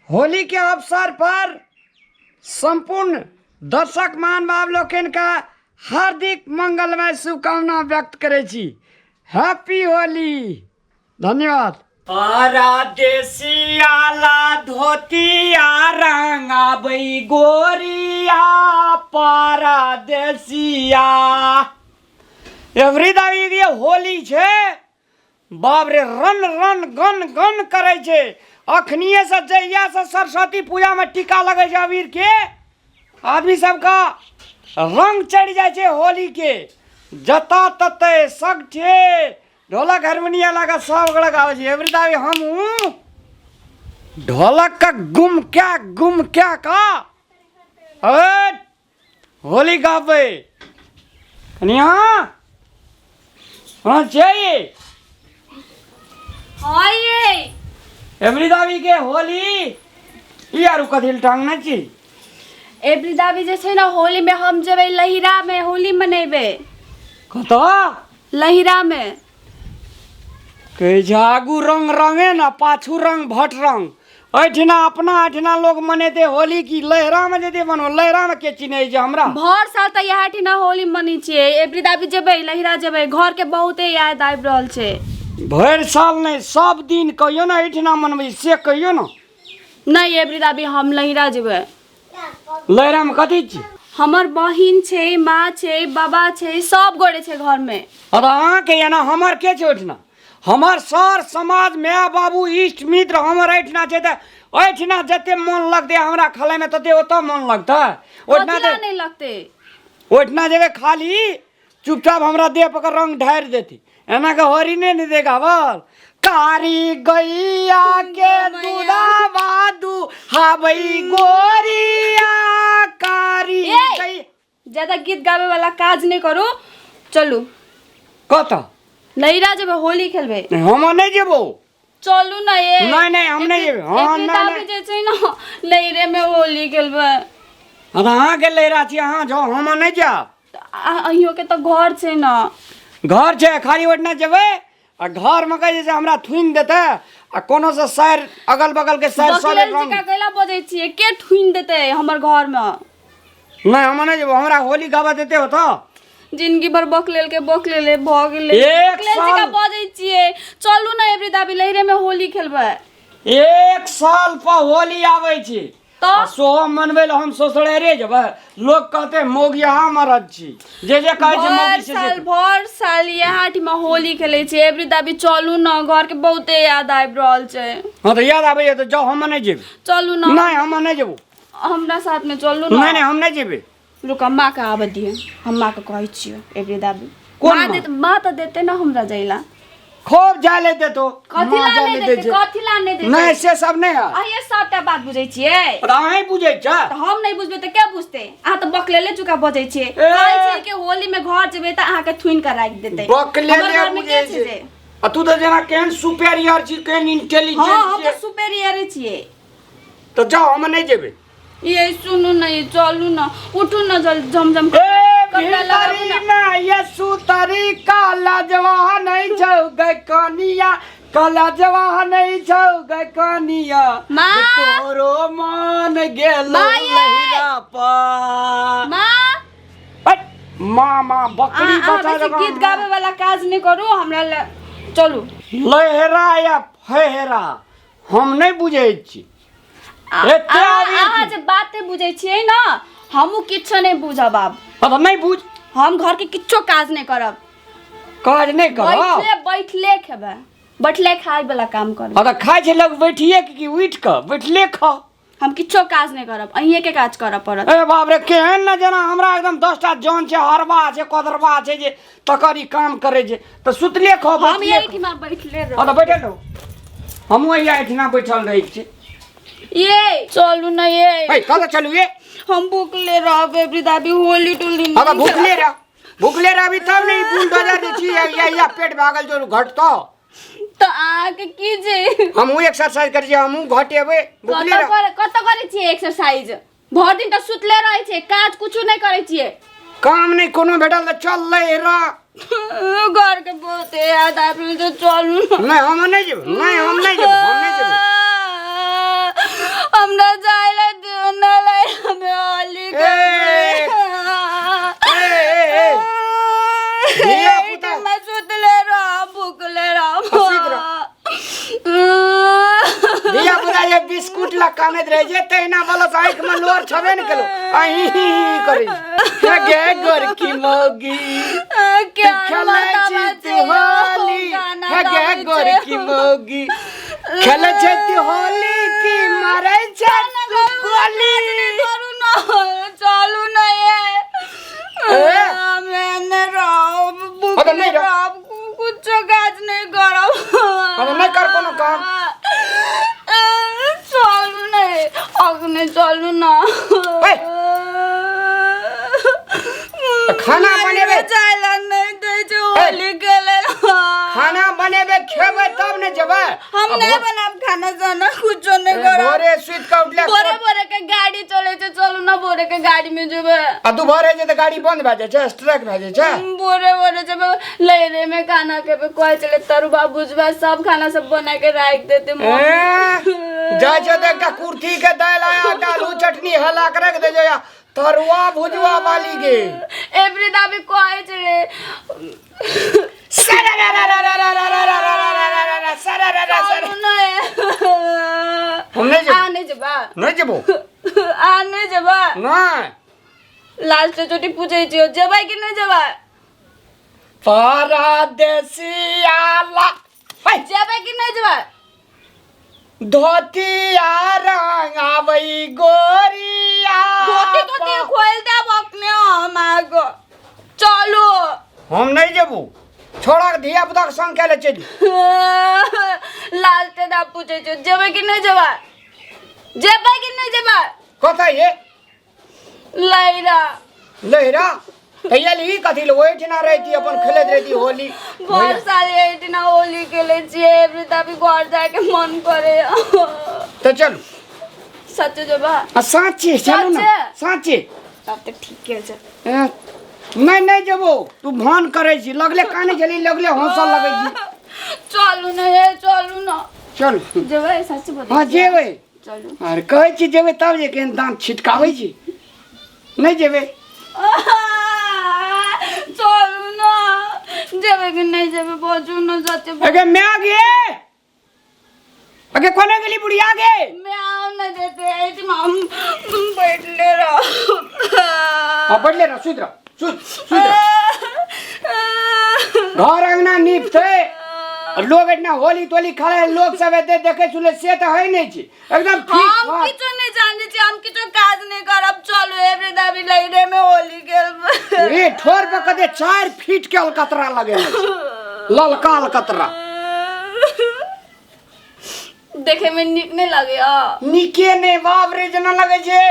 होली के अवसर पर संपूर्ण दर्शक महानुभाव लोकनि का हार्दिक मंगलमय शुभकामना व्यक्त करै छी। हैप्पी होली। धन्यवाद। परदेसियाला धोतिया रंगाबै गोरिया परदेसिया। एवरी दावी ये होली छै, बाप रे, रन रन गन गन करै छै। अखनिए से जहिया से सरस्वती पूजा में टीका लगै छै अबीर के, आदमी सबके रंग चढ़ि जाइ छै होली के। जतऽ ततै सगठे ढोलक हारमोनिया लगा सब गोड़ा गाबै छै। एवरी दावी हमहूँ ढोलक का गुम क्या गुम क्या का हट होली गाबै। कनिया हाँ चाहिए। हाँ ये एवरी दावी के होली ई आरू कथी लए टांगने छी? एवरी दावी जे छै ने होली में हम जेबै लहिरा में होली मनेबै। कतऽ? लहिरा में। कहै छै आगू रंग रंगे ना पाछू रंग भट रंग। एहिठिना अपना एहिठिना लोग मनेतै होली की लहरा में जेतै मनबै? लहरा में के चिन्है छै हमरा? भर साल तऽ इएह ठिना होली मनै छियै। एवरी दाबी जेबै लहिरा जेबै, घर के बहुते याद आबि रहल छै। भरि साल नहि, सब दिन कहियो ने एहिठिना मनबै से कहियो ने। नहि एवरी दाबी, हम लहिरा जेबै। लहरा में कथी छी? हमर बहिन छै, माँ छै, बाबा छै, सब गोरे छै घर में। अरे अहाँके एना हमर के छै ओहिठिना? हमर सर समाज माय बाबू इष्ट मित्र हमर एहिठिना छै, तऽ एहिठिना जते मन लगतै हमरा खेलाइमे तते ओतऽ मन लगतै? ओहिठिना कथी ला नहि लगतै? ओहिठिना जेबै खाली चुपचाप हमरा देह पर रंग ढारि देती। एना के होरी नहि ने देखावल। कारी गैया के दूधावा दू हाबै गोरिया कारी ए! गैया। ज्यादा गीत गावे वाला काज नहीं करू, चलू। कतऽ? नैरा जेबै, होली खेलबै। हम नहि जेबो। चलू ना ये। नहीं, नहीं, हम नहीं जेबै। हाँ, एतबी नहीं, दाबी नहीं। जे छै ना नैरे में होली खेलबै। हाँ, तऽ अहाँके लैरा छी, अहाँ जाउ, हम नहि जायब। अहियो के तऽ घर छै ना। घर छै, खाली ओहिठिना जेबै आ घर में कहै छै हमरा थुनि देतै आ कोनो से सैर अगल बगल के सैर सब बकलेल रंग जकाँ कैला बजै छियै? के ठुनि देतै हमर घर में? नहि, हम नहि जेबै। हमरा होली गाबऽ देते हो तऽ। जिंदगी भर बकलेल के बकलेले भऽ गेलै। एक बकलेल साल- जकाँ बजै छियै। चलू ने एबरी दाबी, लहरे में होली खेलबै। एक साल पर होली आबै छै तऽ? आ सोहो मनबै लए हम ससुरारे जेबै? लोक कहते मौगिया मरद छी, जे जे कहै छै भर मौगी से साल से। भर साल यहाँ ठामा होली खेलै छियै। एबरी दाबी चलू ने, घर के बहुते याद आबि रहल छै। हँ तऽ याद आबैया तऽ जाउ, हम नहि जेबै। चलू ने। नहि, हम नहि जेबो। हमरा साथ में चलू ने। नहि नहि, हम नहि जेबै। रुक, माँ के आबऽ दिअ, हम माँ के कहै छियै। एबरी दाबी कोन माँ माँ? देत, माँ तऽ देतै ने हमरा जैला। खूब जाय ले देतो। कथी माँ ला जाय नहि ले दै देतै? छै। कथी ला नहि देतै? नहि, से सब नहि है। अहिए सबटा बात बुझै छियै। तऽ अहीं बुझै छै। तऽ हम नहि बुझबै तऽ के बुझतै? अहाँ तऽ बकलेले चुका बजै छियै। कहै छियै कि होली में घर जेबै तऽ अहाँके थुनि कऽ राखि देतै। बकलेले हमर घरमे बुझै के छै छै। जे? आ तू तऽ जेना केहन सुपेरियर छी, केहन इंटेलिजेंट हँ, हम छियै। तऽ सुपेरियरे छियै। तऽ जाउ, हम नहि जेबै। ये सुनू न, ये चलू न, उठू न जल्दी, झमझम ए कपड़ा लगाबू भीतरी न। में ये सुतरी काला जवाह नहीं छौ गै कनिया, काला जवाह नहीं छौ गै कनिया। माँ! तोरो मन गेलो माँ ये! लहिरा पर। माँ! हट, माँ माँ बकरी अहाँ बचा बेसी जगह गीत गाबै वाला काज नहि करू, हमरा ले चलू। लहरा या फहरा हम नहि बुझै छी। एते आबि अहाँ जे बात नहि बुझै छियै ने, हमहूँ किछो नहि बुझब आब। हँ तऽ नहि बुझ। हम घरके किछो काज नहि करब। काज नहि करब? बैठले बैठले खेबै, बैठले खाय वाला काम करब। हँ तऽ खाइ छै लोक बैठिए के कि उठि कऽ? बैठले खाओ। हम किछो काज नहि करब, अहिएके काज करऽ पड़त। ए बाप रे, केहन ने जेना हमरा एकदम 10टा जन छै, हरबा छै, कोदरबा छै जे तकर ई काम करै छै। तऽ सुतले खाओ, हम बैठले खाओ। एहिठिमा बैठले हँ तऽ रहब। बैठल रहू, हमहूँ एहिठिना बैठल रहै छी। ये चलू न ये। ए कतऽ चलू ये? हम भूखले रहब एबरी दाबी, होली टोली। हँ तऽ भूखले रह, भूखले रहबी तब ने ई बुलडोजर जे छी या या पेट भागल जो घटतो। तऽ अहाँके की छै? हमहूँ एक्सरसाइज करै छियै, हमहूँ घटेबै। भूखले कतऽ रह। करै, कतऽ करै छियै एक्सरसाइज? भरि दिन तऽ सुतले रहै छियै, काज कुछो नहि करै छियै। काम नहि कोनो भेटल तऽ चल ले रह। घर के बहुत याद आबि रहल छै, चलू न। नहि, हम नहि जेबै। नहि, हम नहि जेबै, हम नहि जेबै। बिस्कुट ला कानैत रहै छै तहिना बलस आँखिमे लोर छबे ने केलो आ ही ही ही करै छै हे गे गोरकी मौगी क्या खेलै छी तू होली हे गे गोरकी मौगी खेलै छै तू होली की मारै छै तू गोली करू ना चलू ना ये ए? मैंने रब हाँ तो नहीं रह। रब कुछ काज नहीं करब हाँ तो नहीं कर कोनो काम। चलू नहीं अग्नि चलू ना ए! तऽ खाना बनेबै? जाइला नहीं दै छै होली खेले खाना बनेबै खेबै तब ने जेबै हम आ नहीं बनाब खाना साना कुछो नहीं करब भोरे सुति कऽ उठले भोरे भोरे के गाड़ी चले छै चलू ना भोरे के गाड़ी में जेबै आ दुपहर होइ छै तऽ गाड़ी बंद भए जाइ छै स्ट्राइक भए जाइ छै भोरे भोरे जेबै लहरे में खाना खेबै कहै छलै तरुआ भुजबा सब खाना सब बना के राखि देते ए, जाइ छै तऽ एकटा कुर्थी के दालि आ एकटा आलू चटनी हला के राखि दै छै आ तरुआ भुजवा वाली के एवरी दाबी कहै छलै चलू ना हम नहि जेबै। आ नहि जेबा नहि जेबो आ नहि जेबा नहि लास्ट चोटी पूछै छियौ जेबै कि नहि जेबै परदेसिया ला है, जेबै कि नहि जेबै धोतिया रंगाबै गोरिया धोती तोती खोलि देब अपने हम अहाँके चलू हम नहि जेबू छोड़ा धिया पुता के संग खेले चलि लास्ट दा पूछै छियौ जेबै कि नहि जेबै जेबै कि नहि जेबै कतऽ ये लैरा लहिरा तैयार ई कथी ले ओहिठिना रहिती अपन खेलैत रहिती होली भर साल एहिठिना होली खेलै छियै एबरी तऽ अभी घर जाके मन करे तऽ चलू सच जेबा आ साँचे चलू ने साँचे? साँचे तब तऽ ठीके छै ए, नहि नहि जेबो तू भान करै छी लगले कानै छली लगले हँसऽ लगै छी चलू ने हे चलू ने चल जेबै सच बोलै हँ जेबै चलू आर कहै छी जेबै तब जे केहन दाँत छिटकाबै छी नहि जेबै चलू ने जेबै कि नहि जेबै बजू ने सच अगे my गे अगे कोने गेली बुढ़िया गे मैं आउ न देते एहिठिमा हम बैठले रह हाँ बैठले रह सुति रह सुति सुति रह घर अंगना नीपते लोग एतना होली तोली खेले लोग सब एते देखे सुने से तऽ है नहि छै एकदम ठीक हम ठाक। किछो नहि जानै छी हम किछो काज नहि करब चलू एबरी दाबी लैरे में होली खेलबै रे ठोर पर कते 4 फीट के अलकतरा लगे ललका अलकतरा देखे में नीक नहि लगैया नीके नहि बाप रे जेना लगै छै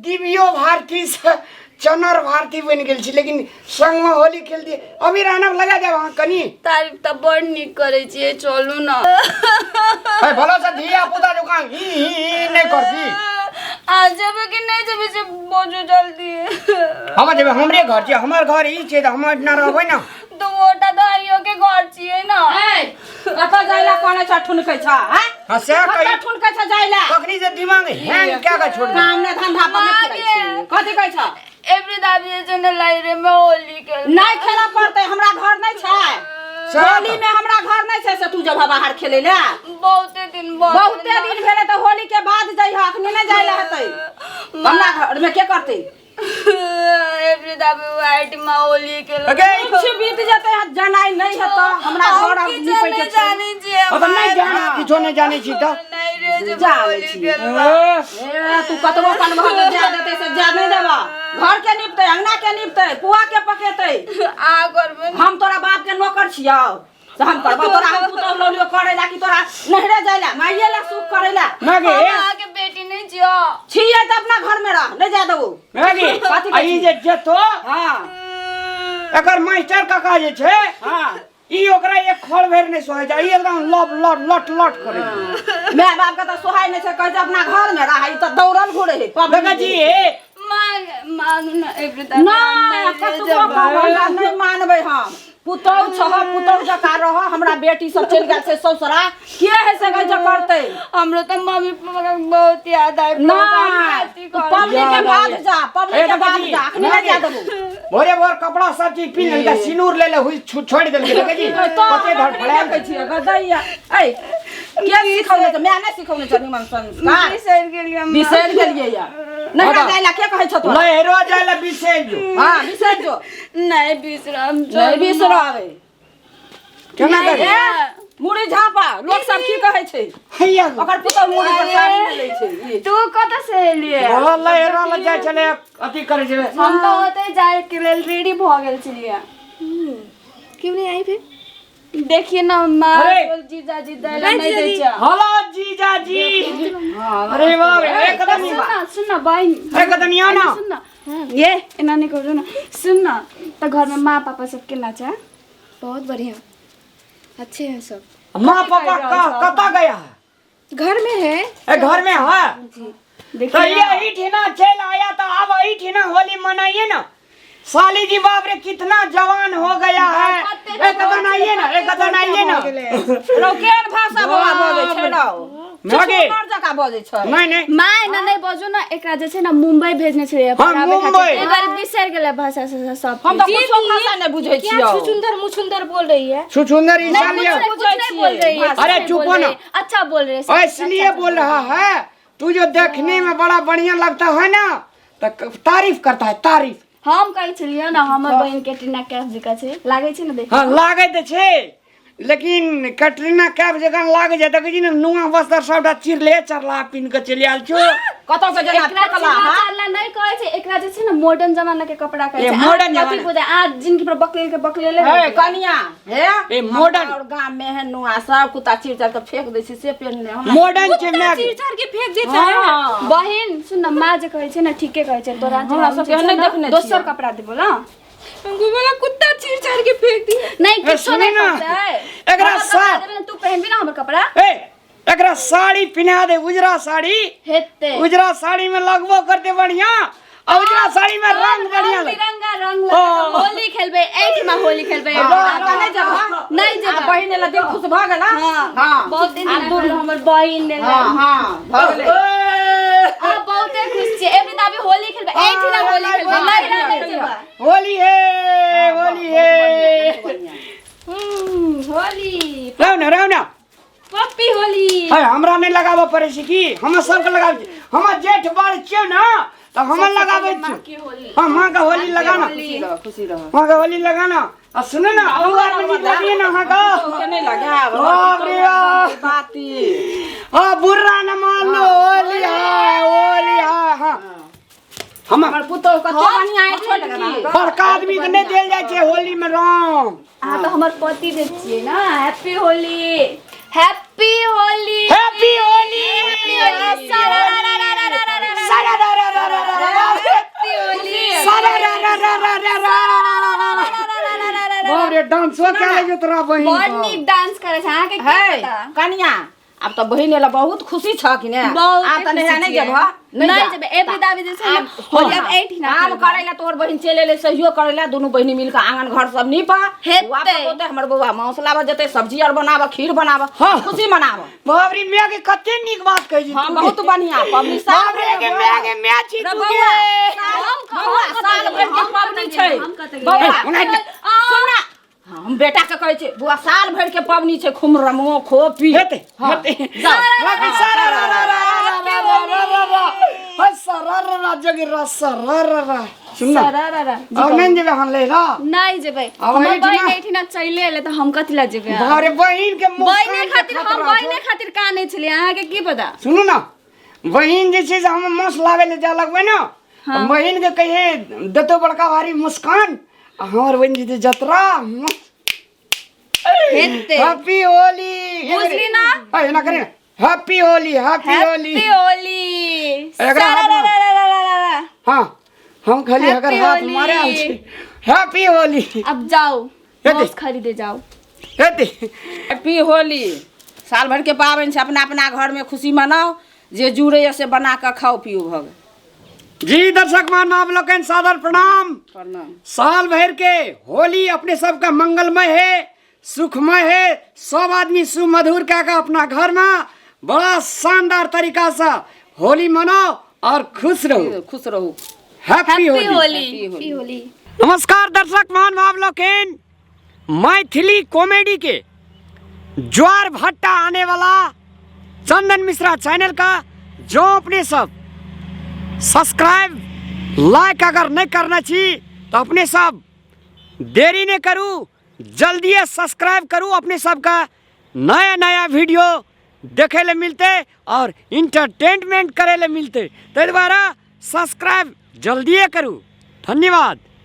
दिव्यो भारती से चनर भारती बनि गेल छी लेकिन संगमे होली खेल दिए अबीर आनब लगा देब अहाँ कनि तारीफ तऽ बड़ नीक करै छियै चलू ने है भलो से धिया पुता जकाँ ही ही ही नहि करती आ जेबै कि नहि जेबै से बोझू जल्दी हम जेबै हमरे घर छै हमर घर ई छै तऽ हम एहिठिना रहबै ने दू गोटा तऽ अइयो के घर छियै ने ए, कतऽ जाय ला कहने छ ठुनकै छ हैं हाँ सएह कतऽ कही ठुनकै छ जाय ला कखनी से दिमाग हैंग कए कऽ छोड़ देलक। काम ने धंधा पर नहि फिरै छी कथी कहै छ एवरी दाबी जे छै ने लाइरे में होली खेल नहि खेलऽ पड़तै हमरा घर नहि छै सएह होली में हमरा घर नहि छै से तू जब बाहर खेलै ला बहुते दिन भऽ बहुते दिन भेलै तऽ होली के बाद जइह अखनी नहि जाय ला हेतै हमरा घर में के करतै एवरी दाबी व्हाइट में होली खेल अगे किछु बीत जेतै जनाइ नहि हेतौ हमरा घर आब किछो नीपै के नहि छै जानै छियै अब नहि जान किछो नहि जानै छी तऽ नहि रे जे जानै होली छियै। खेलबै ए, तू कतबो कनबह तऽ जा देतै से जा नहि देबह घर के निपतै अंगना के निपतै पुआ के पकेतै आ करबै हम तोरा बाप के नौकर छियौ तऽ हम करबौ तोरा हम पुतोह लौलियो करै ला कि तोरा नहिरे जाय ला माइये ला सुख करै ला ना गे हम अहाँके बेटी नहि छियौ छियै तऽ अपना घर में रह नहि जा देबौ ना गे कथी आ ई जे जेतो हाँ एकर मास्टर काका जे छै हाँ ई ओकरा एक खर भरि नहि सोहै छै ई एकदम लब लट लट लट करै छै माय बाप के तऽ सोहाय नहि छै कहै छै अपना घर में रह ई तऽ दौड़ल घुरै है पबनी देखै छी हे मांग मांगू ना एवरी दाबी नहि कतबो कहब हमरा नहि मानबै हम पुतहु छह पुतहु जकाँ रह हमरा बेटी सब चलि गेल छै ससुरा के है से कहै छै करतै हमरो तऽ मम्मी पापा के बहुत याद आबि नहि तू पबनी के बाद जा पबनी के बाद जा अखनी नहि जा देबौ भोरे भोर कपड़ा सब चीज पी लेलकै सिनूर ले ले हुई छोड़ि देलकै देखै छी तो कते हम धड़ अखनी फड़ायल देखै छियै गदैया ऐ के सिखौने छै? माय नहि सिखौने छै निमन संस्कार? बिसरि गेलियै अम्मा। बिसरि गेलियै या नैहरा हँ। जाइ ला के कहै छौ तोरा? लहरो जाय ला बिसरि जो। हँ, बिसरि जो। नहि बिसरब। नहि बिसरबै। केना करी? ए, मुड़ी झापा, लोक सब की कहै छै? हैया। ओकर पुतहु मुड़ी पर साड़ी नहि लै छै ई। तू कतऽ से एलियै? ओ लहरो ला जाइ छलै, अथी करै छलै। हम तऽ ओतै जाय के लेल रेडी भऽ गेल छलियै। क्यों नहीं आई फिर? देखिए ना माँ, अरे! जीजाजी दै ला नहि दै छै। हेलो जीजाजी। अरे बाप रे, एकदम सुन न, सुन न बहिन। एकदम यहाँ ना। सुन न, ये एना नहि करू न। सुन न, तऽ घरमे माँ पापा सब केना छै? बहुत बढ़िया, अच्छे हैं सब। माँ पापा का कतऽ गया है? घर में है। ए, घर में है। तो देखिए यही ठिना चल आया तो अब यही ठिना होली मनाइए ना साली जी। बाप रे, कितना जवान हो गया है। एक कदम आइए ना, एक कदम आइए ना। रौ, केहन भाषा बौआ बजै छै रौ? मगे। छुछुनर जकाँ बजै छै। नहीं नहीं। माँ, एना नहि बजू न। एकरा जे छै ने मुंबई भेजने छलियै हाँ, पढ़ाबै खातिर। मुंबई। एहि दुआरे बिसरि गेलै भाषा से सब। हम तऽ कुछो भाषा नहि बुझै क्या छियौ। छुछुंदर मुछुंदर बोल रही है? छुछुंदर इंसान कुछ लिया। नहीं, कुछ नहीं बोल रही है। अरे, कुछ नहीं चुप बोल हो ना। रही है। अच्छा बोल रहे हैं। इसलिए बोल रहा है, तू जो देखने में बड़ा बढ़िया लगता है ना, तो तारीफ करता है, तारीफ। हम कहै छलियै ने, हमर बहिन कैटरीना कैफ जकाँ छै, लागै छै ने देख? हाँ, लागे तऽ छै, लेकिन कैटरीना कैफ जकाँ लागे छै, देखै छी ने, नुआ बस्तर सबटा चिरले चरला पिन के चलि आयल छौ। कतौ के जेना एकरा फेकला चिल्ला हा। चाल्ला नहि कहै छै। एकरा जे छै ने मॉडर्न जमाना के कपड़ा कहै ए, छै। मॉडर्न अहाँ कथी जमाना। बुझै? अहाँ जिनकी पर बकलेल के बकलेले हे रहि गेलै। कनिया, हे। ए, मॉडर्न। और गाम में है नुआ सब कुत्ता चीर चार के फेंक दै छै, से पेनने हमरा। मॉडर्न छै मैग। चीर चार के फेंक देता है। हाँ। बहिन, सुन न, माँ जे कहै छै ने ठीके कहै छै। तोरा जे हमरा हम सबके जे छै नहि ने, देखने दोसर छियै। कपड़ा देबो ल। हमको बोला कुत्ता चीर चार के फेंक दिया। नहि, ए, किछो सुनी नहि ना। करतै। एकरा हमर कपड़ा सा- देबै ने, तू पहिनबी ना हमर कपड़ा? ए, एकरा साड़ी पिन्हा दे, उजरा साड़ी। हेतै। उजरा साड़ी में लगबो करते बढ़िया आ उजरा साड़ी में रंग बढ़िया रंग लग बिरंगा रंग लगा ओ। के होली खेलबै, एहिठिमा होली खेलबै। आब तऽ नहि जेबह? नहि जेबै। आब बहिन एला, दिल खुश भऽ गेला। हाँ। हाँ। बहुत दिन आब दूर हमर बहिन एलै। हाँ हाँ, भऽ गेलै। अहाँ बहुते खुश छियै। एबरी तऽ अभी होली खेलबै, एहिठिना होली खेलबै, नैहरा नहि जेबै। होली है, होली है। होली। रहु ना, रहु ना। पप्पी होली। अरे, हमरा नहि लगाबऽ पड़ै छै की? हमर सबके लगाबै छै। हमर जेठ बड़ छियौ ने, तऽ हमर लगाबै माँ छियौ। के होली। हाँ, माँ के होली लगाना। खुशी रह, खुशी रह। माँ के होली लगाना। आ सुनू ने, अहूँ आर नीक लगिए ने अहाँके। के नहि लगायब? बाप रे बाप। बाती। हाँ, बुर्रा न मान लो। होली है, होली है। हाँ, हम हमर पुतोह कते बढ़िया है, छोटकी। बड़का आदमी के नहि देल जाइ छै होली में रंग। अहाँ तऽ हमर पति देव छियै ने। Happy Holi, happy Holi. Happy Holi. Happy Holi. सारा रा रा रा रा रा रा। हैप्पी होली। सारा रा रा रा रा रा रा। बाप रे, डांसो क्या लगे तोरा बहिन? बड़ नीक डांस करै छै अहाँके की है पता? कनिया, आब तऽ बहिन एला, बहुत खुशी छ कि ने? बहुत आब तऽ नैहरा नहि खुशी छियै। जेबह? नहि जा। जेबै। एबरी दाबी जे छै ने आब होली आब एहिठिना काम खेलबै। करै ला तोहर बहिन चलि एलै, सहयोग करै ला। दुनू बहिनी मिल कऽ आंगन घर सब नीपा। हेतै। बौआ पकौतै, हमर बौआ मांस लाबऽ जेतै, सब्जी आर बनाबऽ, खीर बनाबऽ। हाँ। खुशी मनाबऽ। बाप रे, मैं के कते नीक बात कहै छी हाँ। तू। बहुत बढ़िया पबनी साल बाप रे, के मैं के मैं छी रे तू बौआ, के। बौआ, साल भरि के पबनी छै। हम कतऽ गेलियै? बौआ, ओना सुन ना, हम बेटा के कहै छै, बौआ, साल भरि के पबनी छै, खूब रमो खो पी। हेतै। हाँ। हेतै। जाओ। बाप रे, सारा रा रा रा रा रा रा रा रा रा। हे, सारा रा रा जोगी रा सारा रा रा। सुन ना। रा रा रा। अब नहि जेबै हम लैला। नहि जेबै। आब हमर एहिठिना- बहिन एहिठिना चलि एलै तऽ हम कथी लए जेबै आब? बाप रे, बहिन के मुस्कान बहिने के खातिर हम खतरा छौ। बहिने खातिर कानै छलियै, अहाँके की पता? सुनू ना, बहिन जे छै से हम माछ लाबै लए जाय लगबै ने, तऽ बहिन के कहिए देतो बड़का भारी मुस्कान आ हमर बहिन जेतै जतरा। हेतै। हैप्पी होली। बुझली ना? हाँ, एना करी ना, happy Holi, happy Holi. Happy Holi. एकरा हाथ में- रा रा रा रा रा रा। हाँ, हम खाली अगर हैप्पी हाथ होली। मारे आयल छी। हैप्पी होली। अब जाओ। हेतै। मांस खरीदे जाओ। हेतै। हैप्पी होली। साल भरि के पाबनि छै, अपना अपना घरमे खुशी मनाउ, जे जुड़ैए से बना कऽ खाउ पिउ, भऽ गेल। जी दर्शक महानुभाव लोकनि, सादर प्रणाम। प्रणाम। साल भर के होली अपने सबका मंगलमय है, सुखमय है। सब आदमी सुमधुर कह के अपना घर में बड़ा शानदार तरीका से होली मनाओ और खुश रहो। खुश रहू। Happy happy Holi. Holi. Happy Holi. Holi. नमस्कार दर्शक महानुभाव लोकनि, मैथिली कॉमेडी के ज्वार भट्टा आने वाला चंदन मिश्रा चैनल का जो अपने सब सब्सक्राइब लाइक अगर नहीं करना छी तो अपने सब देरी नहीं करू, जल्दी सब्सक्राइब करू। अपने सबका नया नया वीडियो देखे ले मिलते और इंटरटेनमेंट करे ले मिलते, ताहि द्वारा सब्सक्राइब जल्दी करू। धन्यवाद।